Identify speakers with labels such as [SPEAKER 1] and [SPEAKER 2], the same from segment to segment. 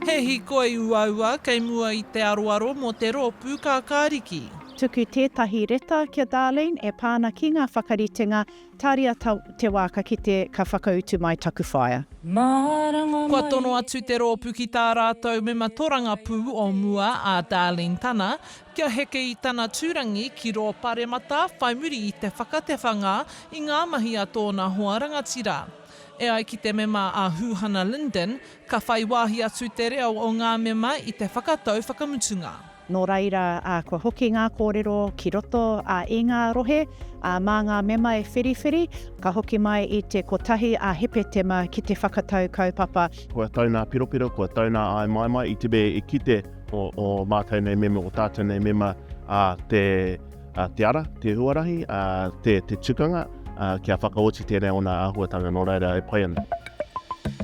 [SPEAKER 1] He hīkoi uaua kei mua i te aroaro mō te rōpū kākāriki.
[SPEAKER 2] Tuku tētahi reta ki a Darlene e pā ana ki ngā whakaritenga, tāria te wā ka kite ka whakautu mai taku whaea.
[SPEAKER 1] Kua tono atu te rōpū ki tā rātou mema torangapū o mua a Darlene Tana kia heke i tana tūrangi ki rō paremata whai muri i te whakatewhanga i ngā mahi a tōna hoa rangatira. E ai ki te mema a Huhana Lyndon, ka whai wāhi atu te reo o ngā mema i te whakatau whakamutunga.
[SPEAKER 2] Nō reira, kua hoki ngā kōrero ki roto i ngā rohe, mā ngā mema e whiriwhiri, ka hoki mai i te kotahi a Hepetema ki te whakatau kaupapa.
[SPEAKER 3] Kua tau nā piropiro, kua tau nā āmaimai i te mea i kite o mātou nei mema, o tātou nei mema te te ara, te huarahi, te te tukanga kia whakaoti tēnei o nā āhuatanga, nō reira e pai ana.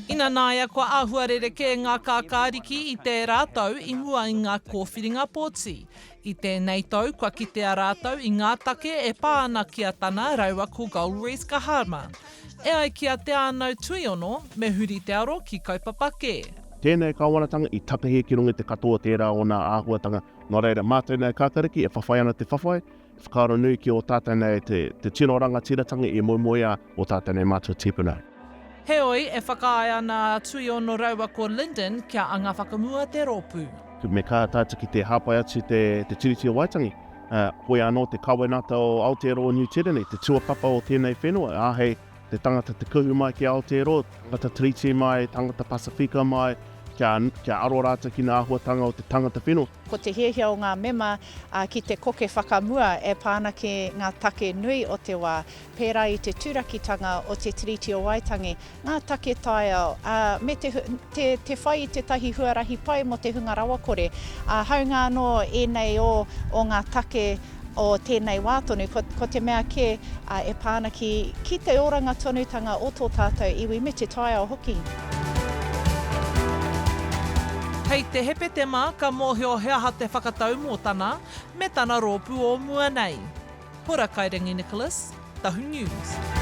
[SPEAKER 1] Inanaia kua āhua rerekē ngā kākāriki i tērā tau i mua i ngā kōwhiringa pōti. I tēnei tau kua kitea rātou i ngā take e pā ana ki a Tana raua ko Golriz Gaharma. E ai ki a Te Ānau Tuiono, me huri te aro ki kaupapa kē.
[SPEAKER 3] Tēnei kāwanatanga i takahi ki runga i te katoa tērā o nā āhuatanga Nō reira, mā tēnei kākariki e whawhai ana te whawhai, e whakaaro nui ki ō tātou nei te, te tino rangatiratanga i moemoeā ō tātou nei mātua tīpuna.
[SPEAKER 1] Heoi, e whakaae ana a Tuiono raua ko Lyndon kia anga whakamua te rōpū.
[SPEAKER 3] Me kaha tātou ki te hāpai atu te, te Tiriti o Waitangi, ā, koia anō te kawenata o Aotearoa Niu Tireni, te tuapapa o tēnei whenua, āhei te tangata te kuhu mai ki Aotearoa, tangata Tiriti mai, tangata Pasifika mai, kia, kia aro rātou ki ngā āhuatanga o te tangata whenua.
[SPEAKER 2] Ko te hiahia o ngā mema ki te koke whakamua e pā ana ki ngā take nui o te wā, pērā i te turakitanga o te Tiriti o Waitangi, ngā take taiao, ā, me te, te, te whai i tētahi huarahi pai mō te hunga rawakore. Ā, hāunga anō ēnei o, o ngā take o tēnei wā tonu, ko, ko te mea kē, ā, e pā ana ki, ki te oranga tonutanga o tō tātou iwi me te taiao hoki.
[SPEAKER 1] Hei te Hepetema ka mōhio he aha te whakatau mō tana, me tana rōpū o mua nei. Hora Kairangi Nicholas, Tahu News.